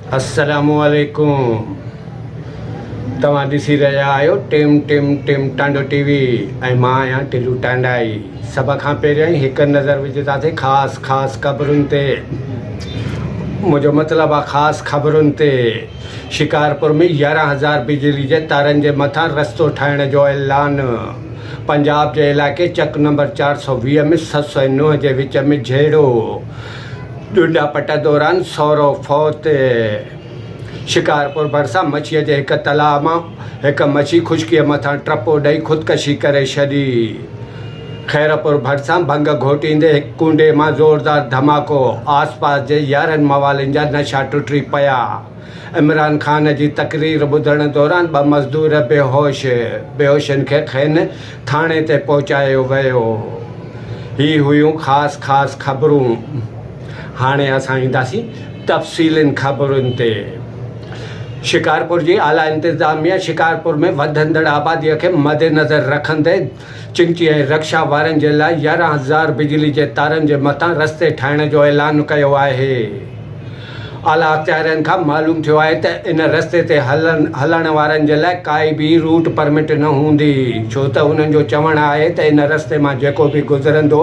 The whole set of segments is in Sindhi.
السلام عليڪم توهان ڏسي رهيا آهيو ٽيم ٽيم ٽيم ٽانڊو ٽي وي ۽ مان آهيان ٽلو ٽانڊائي سڀ کان پهريائين هڪ نظر وجهنداسين خاص خاص خبرن تي منهنجو مطلب آهي خاص خبرن تي شڪارپور ۾ 11,000 بجلي جي تارن جي مٿان رستو ٺاهڻ جو اعلان پنجاب جي علائقي چڪ نمبر 420 ۾ سس ۽ نونهن جي وچ ۾ جهيڙو ڏنڊا پٽ دوران سورو فوت. شڪارپور ڀرسان مڇيء جي هڪ تلاء مان هڪ مڇي خشڪيء مٿان ٽپو ڏئي خودڪشي ڪري ڇڏي. خيرپور ڀرسان ڀنگ گهوٽيندي هڪ ڪونڊي مان زوردار ڌماڪو، آس پاس جي 11 موالين جا نشا ٽٽي پيا. عمران خان جي تقرير ٻڌڻ دوران ٻه مزدور بيهوش، بيهوشن کي کين ٿاڻي تي پهچايو ويو. هي هيون خاص خاص خبرون. هاڻي اسان اينداسين تفصيلين خبرن تي. شڪارپور جي اعليٰ انتظاميه شڪارپور ۾ وڌندڙ آبادي کي مدنظر رکندي چنگچي ۽ رڪشا وارن جي لاء 11,000 بجلي جي تارن جي مٿان رستي ٺاهڻ جو اعلان ڪيو آهي. اعليٰ اختيارين کان معلوم ٿيو آهي ته ان رستي تي هلڻ وارن جي لاء ڪائي به روٽ پرمٽ نه هوندي ڇو ته انهن جو چوڻ آهي ته ان رستي مان جيڪو به گذرندو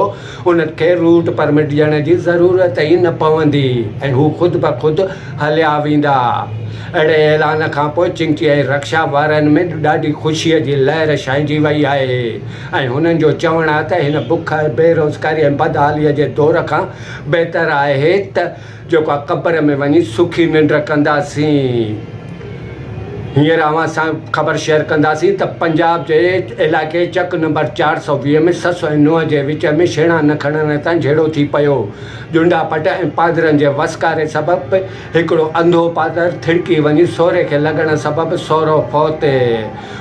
ان کي روٽ پرمٽ ڏيڻ جي ضرورت ئي نه پوندي ۽ هو خود بخود هليا ويندا. اهڙي اعلان کان پوء چنگچي ۽ رڪشا وارن ۾ ڏاڍي خوشيء جي لهر ڇانئجي وئي آهي ۽ هنن جو چوڻ آهي ته هن بک، بيروزگاري ۽ بدحاليء جي دور کان بهتر آهي ته جيڪو آ قبر ۾ وڃي سکي ننڊ ڪنداسين. هينئر اوهان سان خبر شيئر ڪنداسين ته پنجاب جي علائقي چڪ نمبر 420 ۾ سس ۽ نونهن جي وچ ۾ شيڻا نه کڻڻ تان جهيڙو ٿي پيو. ڄنڊا پٽ ۽ پادرن جي وسڪاري سبب هڪڙو انڌو پادر ٿڙڪي وڃي سوري کي لڳڻ سبب سورو فوت.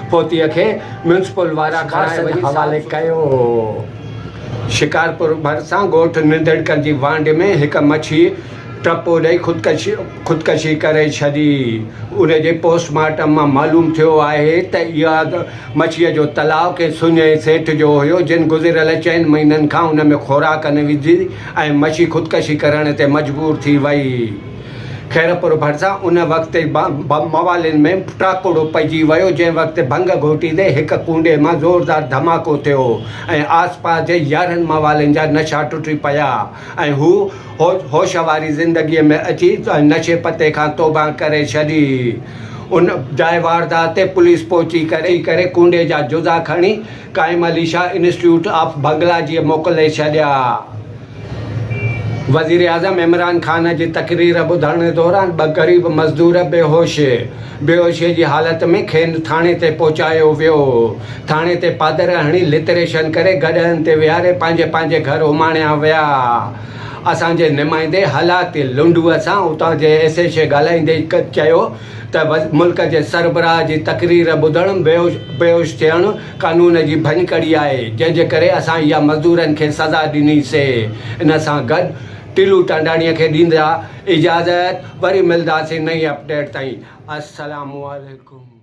فوتيء کي ميونسپل وارا کڻائي وڃي حوالي ڪيو. شڪارپور ڀرسان ڳوٺ نندڙڪن جي وانڍ ۾ هڪ مڇي ٽپو ڏئي خودڪشي ڪري ڇڏي. ان جي پوسٽ مارٽم مان معلوم ٿيو آهي ته اها مڇيء جو تلاء ڪنهن سڃي سيٺ جو هيو جن گذريل چئن مهينن کان ان ۾ خوراڪ نه وڌي ۽ مڇي خودڪشي ڪرڻ تي مجبور ٿي وئي. خيرپور ڀرسان ان وقت موالين ۾ ٽاڪوڙو پئجي ويو جنهن وقت ڀنگ گهوٽيندي هڪ ڪونڊي مان زوردار ڌماڪو ٿيو ۽ آس پاس جي 11 موالين جا نشا ٽٽي پيا ۽ هو هوش واري زندگيء ۾ اچي نشي پتي کان توبهه ڪري ڇڏي. ان جاء واردات تي پوليس پهچي ڪري ڪونڊي جا جزا کڻي قائم علي شاهه انسٽيٽيوٽ آف ڀنگلاجيء موڪلي ڇڏيا. وزيراعظم عمران خان جي تقرير ٻڌڻ دوران ٻه غريب مزدور بيهوش، بيهوشي جي حالت ۾ کين ٿاڻي تي پهچايو ويو. ٿاڻي تي پادر هڻي لتريشن ڪري گڏهن تي ويهاري پنهنجي پنهنجي گهر اماڻيا ويا. اسان جي نمائندي حالات لنڊوء سان اتان جي ايس ايڇ اي ڳالهائيندي چيو ته ملڪ جي سربراهه جي تقرير ٻڌڻ بيهوش ٿيڻ قانون جي ڀڃڪڙي آهي، جنهن جي ڪري اسان اها مزدورن کي سزا ڏني سي. ان سان گڏ ٽلو ٽانڊاڻي کي ڏيندا اجازت وري ملداسين نئين اپڊيٽ تائين السلام عليڪم.